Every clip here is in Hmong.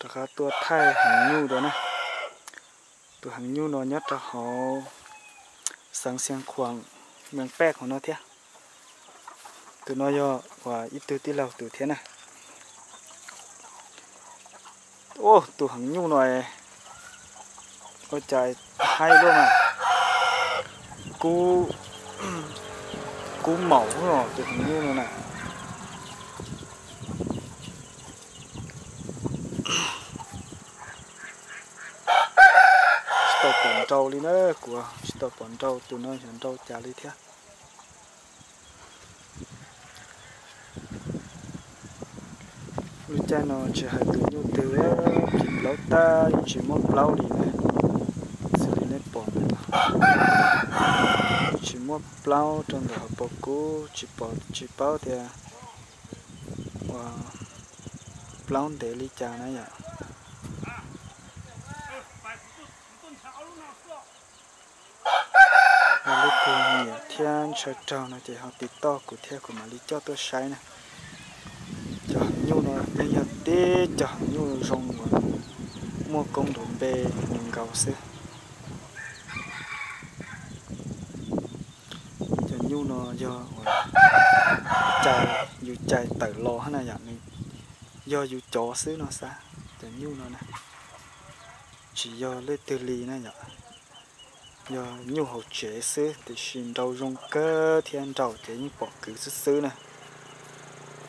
Rov qab tuaj thaij heev nyuj dua na. Tus heev nyuj no nyob rau hauv xeev Xiav Khuam, Mees Pej hauv no thiab. Tus no yog uas ib tug tij laug tus thiab na. Tus heev nyuj no ua cas haib luaj mas, kub maum os tus heev nyuj no na. Tsis tau pom nrau li na, kuv tsis tau pom nrau tus no yog nrau cas li thiab. Lub caij no tsis hais tus nyuj twg, tsis plaub tab yeej tsis muaj plaub li na. Xws li nej pom, tsis muaj plaub rau ntawm hauv paus kub, tsis pom tsis paub tias ua plaub ntev li cas na yom. Yog leej twg nyiam thiab ntshaw raug no ces ho tiv toj kuv thiab kuv mam li coj tuaj saib na. Cov heev nyuj no yeej yog tib cov heev nyuj zoo uas muaj koob nrov npe nkaus xwb. Cov nyuj no yog uas cais, yus cais tawm los na yom, nws yog yus cov xwb no xav. Cov nyuj no na, tsis yog leej twg li na yom, yog nyuj hauv tsev xwb tiam sis nrau zoo kawg thiab nraum ces yeej pom kwv xwb xwb na.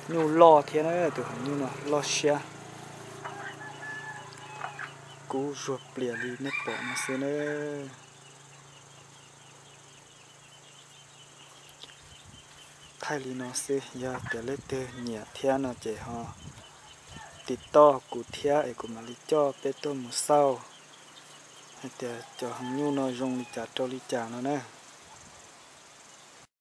Nyuj loj thiab na, tus heev nyuj no loj siab, kub zuag plias li nej pom no xwb na. Thaij li no xwb, yog tias leej twg nyiam thiab no ces ho tiv toj kuv thiab es kuv mam li coj peb tuaj mus xauj hais tias cov heev nyuj no zoo li cas rau li cas no na.